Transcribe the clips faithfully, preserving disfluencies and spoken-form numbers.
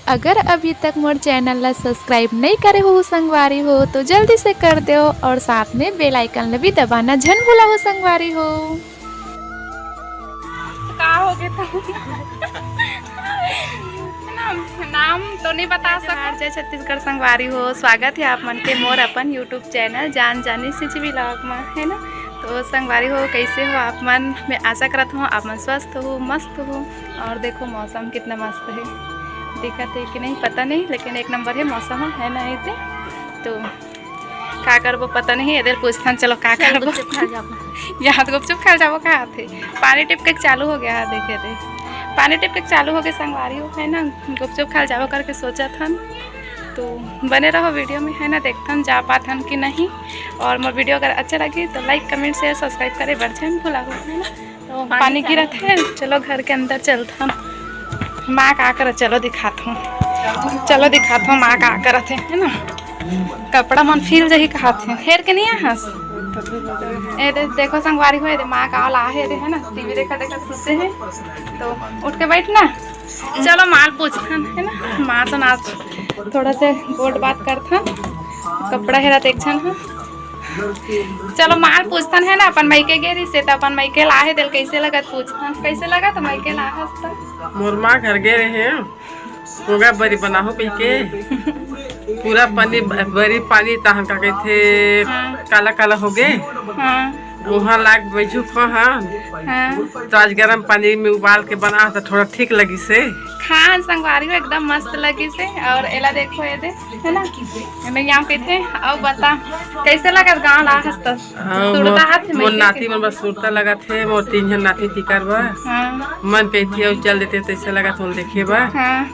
अगर अभी तक मोर चैनल ला सब्सक्राइब नहीं करे हो संगवारी हो, तो जल्दी से कर दो और साथ में बेल आइकन ला भी दबाना झन भूला हो संगवारी हो। का हो गए तो? नाम, नाम तो नहीं बता सकत। जय छत्तीसगढ़ संगवारी हो, स्वागत है आप मन के मोर अपन YouTube चैनल जान जानी सिंची व्लॉग में, है ना। तो संगवारी हो, कैसे हो आप मन? मैं आशा करत हूँ आप मन स्वस्थ हो, मस्त हो। और देखो मौसम कितना मस्त है, दिखत है कि नहीं पता नहीं, लेकिन एक नंबर है मौसम, है ना। एदे तो का करबो पता नहीं, एदे पूछथन। चलो का करबो? यहाँ तो गुपचुप खाए जाबो कहा थे। पानी टिपके चालू हो गया है, देखे दे, पानी टिपके चालू हो गए संगवारी हो, है ना। गुपचुप खाए जाबो करके सोचत हन। तो बने रहो वीडियो में, है ना, देखथन जा पाथन कि नहीं। और मोर वीडियो अगर अच्छा लगी तो लाइक, कमेंट, शेयर, सब्सक्राइब करे बर झन भूला हो, है ना। तो पानी गिरत है, चलो घर के अंदर चलथन। माँ का करत, चलो दिखात हूँ, चलो दिखात हूँ माँ का करत है, है ना। कपड़ा मन फील जही कहात है, हेर के नहीं आहस। एदे देखो संगवारी हो, एदे माँ का ला है, एदे है ना, टीवी देखा देखा सुते हैं। तो उठ के बैठ ना, चलो माल पूछथन, है ना, माँ से आज थोड़ा से गोठ बात करथन, कपड़ा हेरा देखथन, हाँ। चलो माल पूछथन, है ना, अपन मइके गे रहिसे त अपन मइके ला हे, तेल कैसे लगत पूछथन, कैसे लगत मइके ला हस त? मोर माँ घर गे रहे, ओगा बरी बनाहो कहिके, पूरा पानी, बरी पानी तहन का कहथे, हाँ। काला काला हो गे। हाँ। उहाँ लाग बैजू खो, हाँ। हाँ। तो आज गरम पानी में उबाल के बना तो थोड़ा ठीक लगी से। हाँ संगवारी हो, एकदम मस्त लगी से। और एला देखो, ये दे, है ना, एमे यहाँ कहते हैं। अब बता, कैसे लगत गाँव ला हस त? हाँ, सुरता मोर, हाथ में मोर कैसे? नाती मन बस सुरता लगत है, मोर तीन झन नाती तिकर बा। हाँ। मन कहती है चल देते, तैसे लगत होल देखे बा। हाँ।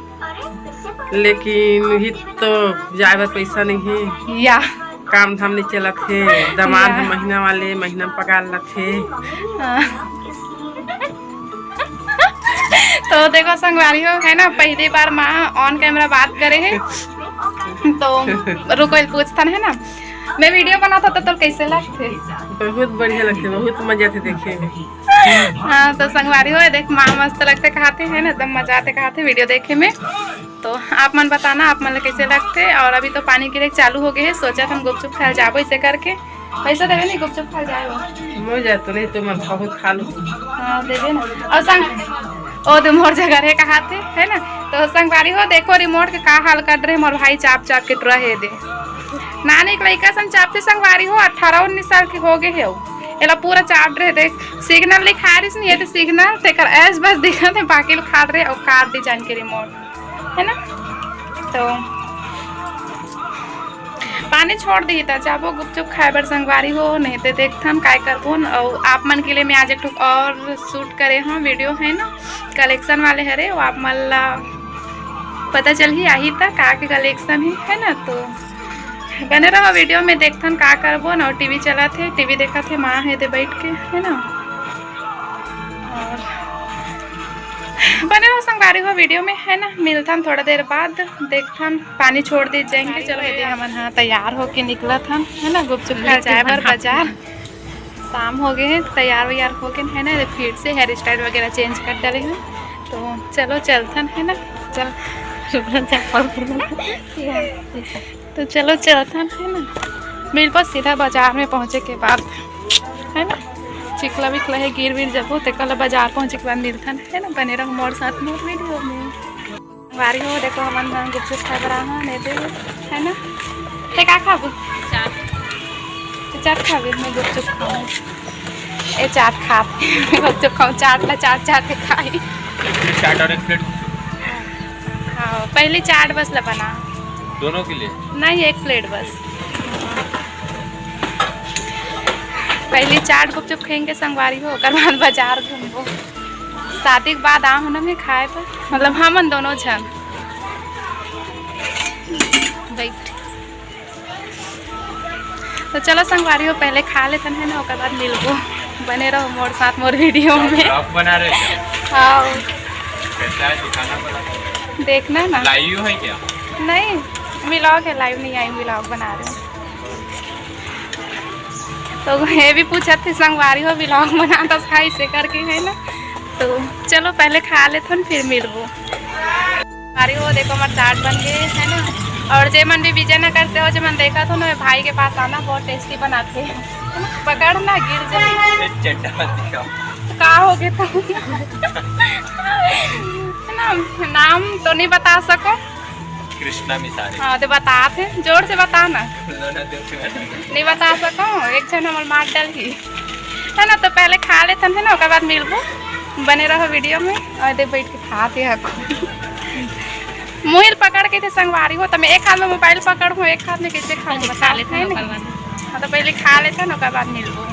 लेकिन ही तो जाए बर पैसा नहीं है। या। काम धाम नहीं चलत हे, दमाद या। ह महीना वाले महीना में पगार लथे। हाँ। तो देखो संगवारी हो, है ना, पहली बार माँ on camera बात करे है, तो रुको, पूछथन, है ना, मैं वीडियो बनाता था तो कैसे लगथे? बहुत बढ़िया लगथे, बहुत मजा आथे देखे में। हाँ, तो संगवारी हो, देख माँ मस्त लगथे कहाथे, है ना, एकदम मजा आथे कहाथे वीडियो देखे में। तो आप मन बताना, आप मन ला कैसे लगथे। और अभी तो पानी गिरे चालू हो गए है, सोचत हन गुपचुप खाए जाबो ऐसे करके। पैसा देवे नहीं, गुपचुप खाए जाए हो। मैं जातो नहीं तो मैं बहुत खा लूँ। हाँ, देवे ना। और संग, ओ दे मोर जगह रहे कहाथे, है ना। तो संगवारी हो, देखो रिमोट के का हाल कर रहे मोर भाई, चाप चाप के टुरा हे दे। नानी के लइका सन चापथे संगवारी हो, अठारह उन्नीस साल के हो गए हे। एला पूरा चाप रहे देख, सिग्नल लिखा रहिस नहीं, ये तो सिग्नल तेकर ऐस बस दिखत है, बाकी ल काट रहे और काट दी जान के रिमोट, है ना। तो पानी छोड़ दी त जाबो गुपचुप खाए बर संगवारी हो, नहीं तो देखथन काय करबो न। और आप मन के लिए मैं आज एक ठो और शूट करे हूँ वीडियो, है ना, कलेक्शन वाले हरे, वो आप मन ला पता चल ही आही त का के कलेक्शन है, है ना। तो बने रहो वीडियो में, देखथन का करबो न। और टीवी चलत है, टीवी देखत है माँ है दे बैठ के, है ना। और बने रहो संगवारी हो वीडियो में, है ना। मिलथन थोड़ा देर बाद, देखथन पानी छोड़ दे जाएंगे। चलो ये दे हमन हाँ तैयार होके निकलत हन, है ना, गुपचुप खा जाए बर बाजार। शाम हो गए है, तैयार वैयार हो गए है ना, फिर से हेयर स्टाइल वगैरह चेंज कर डाले हैं। तो चलो चलथन, है ना, चल। तो चलो चलथन, है ना, मिलबो सीधा बाजार में पहुँचे के बाद, है ना। चिखला विखला है, गिर विर जबो, ते कल बाजार पहुँचे के बाद मिलथन, है ना। बने रहो मोर साथ मोर वीडियो में। संगवारी हो, देखो हमन मन गुपचुप खाए बर आए हन, एदे, है ना। ते का खाबू? चाट। ते चाट खाबे? मैं गुपचुप खाऊँ। ए चाट खा। गुपचुप खाऊँ, चाट ला चाट चाट के खाई। चाट और एक प्लेट। हाँ, पहली चाट बस ला बना। दोनों के लिए? नहीं, एक प्लेट बस। पहली चाट गुपचुप खाएंगे संगवारी हो, ओकर बाद बाजार घूमबो। शादी के बाद आ हूँ ना मैं खाए बर, मतलब हमन दोनों झन। बैठ। तो चलो संगवारी हो, पहले खा लेथन है ना, ओकर बाद मिलबो। बने रहो मोर साथ मोर वीडियो में। Vlog बना रहे हो क्या? हाँ। कैसा है, दिखाना पड़ा। देखना ना। Live है क्या? नहीं, व्लॉग है, लाइव नहीं आई, व्लॉग बना रहे हूँ। तो ये भी पूछत थे संगवारी हो, व्लॉग बनाता था इसे करके, है ना। तो चलो पहले खा लेथन, फिर मिलबो। अरे वो देखो, हमार चाट बन गए है ना। और जे मन भी विजयनगर से हो, जे मन देखत हो ना, भाई के पास आना, बहुत टेस्टी बनाते हैं। पकड़ ना, गिर जाए। चड्डा मत दिखाओ। का हो गए तो? नाम, नाम तो नहीं बता सको। कृष्णा मिसारे। हाँ, तो बता थे, जोर से बता ना। लो ना, दे दो। नहीं बता सको, एक जन हमर मार डाल ही। है ना, तो पहले खा लेथन, है ना, ओकर बाद मिलबो। बने रहो वीडियो में। और दे बैठ के खाते हैं। मुहिल पकड़ के थे संगवारी हो, तो मैं एक हाथ में मोबाइल पकड़ हूँ, एक हाथ में कैसे खाऊँ, बता लेते हैं ना। हाँ, तो पहले खा लेते हैं ना, ओकर बाद मिलबो।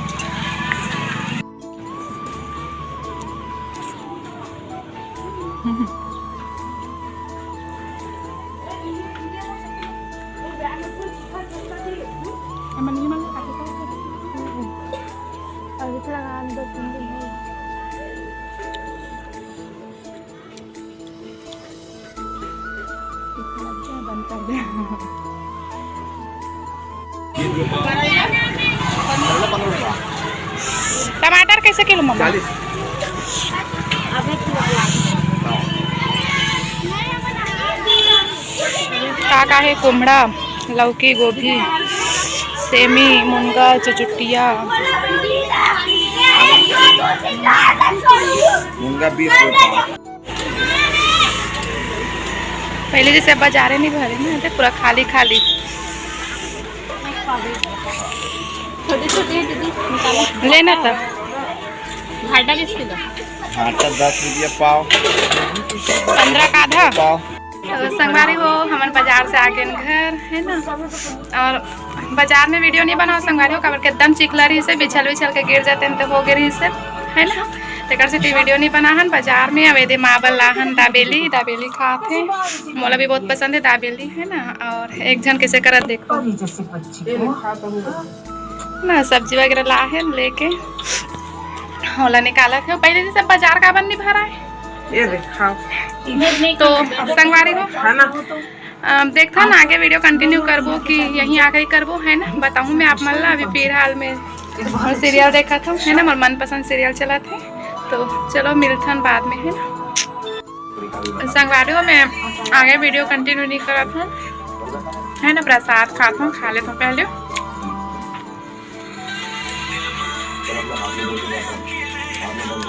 बंद कर दे। टमाटर कैसे किलो मम्मा? चालीस। का का है? कुमड़ा, लौकी, गोभी, सेमी, मुनगा, चुचुटिया। मुनगा बीस रुपया। पहले जैसे अब बाजारे नहीं भरे ना, तो पूरा खाली खाली। छोटे छोटे हैं दीदी, निकालो। लेना था। भाटा किस किलो? भाटा दस रुपया पाव। पन्द्रह का आधा। पाव। तो संगवारी हो, हमन बाजार से आ गए घर, है ना। और बाजार में वीडियो नहीं बनाओ संगवारी हो, काबर के एकदम चिखला रही से, बिछल बिछल के गिर जाते हैं तो हो गए रही से, है ना। तेकर से वीडियो नहीं बना हन। बाजार में अब एदे माँ बर लाहन दाबेली, दाबेली खात है। मोला भी बहुत पसंद है दाबेली, है ना। और एक झन कैसे करत देखो ना, सब्जी वगैरह ला है लेके, ओला निकालत है। पहले जैसे बाजार काबर नहीं भरा है। ये देख, हाँ। तो संगवारी हो, है ना? अम, देखथन आगे वीडियो कंटिन्यू करबो कि यहीं आगे ही करबो, है ना, बताऊँ मैं आप मन ला। अभी फिलहाल में सीरियल देखत हूँ, है ना, मोर मनपसंद सीरियल चलत है। तो चलो मिलथन बाद में, है ना। संगवारी हो, मैं आगे वीडियो कंटिन्यू नहीं करत हूँ, है ना, प्रसाद खात हूँ, खा लेत हूँ पहले।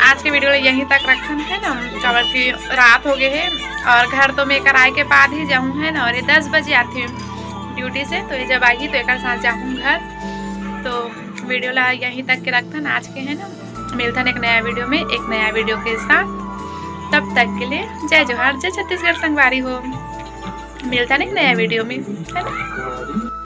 आज के वीडियो ला यहीं तक रखन, है ना, काबर कि रात हो गए है और घर तो मैं एकर आए के बाद ही जाऊँ, है ना, और ये दस बजे आथे ड्यूटी से, तो ये जब आही तो एकर साथ जाऊँ घर। तो वीडियो ला यहीं तक के रखन आज के, है ना। मिलथन एक नया वीडियो में, एक नया वीडियो के साथ। तब तक के लिए जय जोहार, जय छत्तीसगढ़ संगवारी हो। मिलथन एक नया वीडियो में, है ना।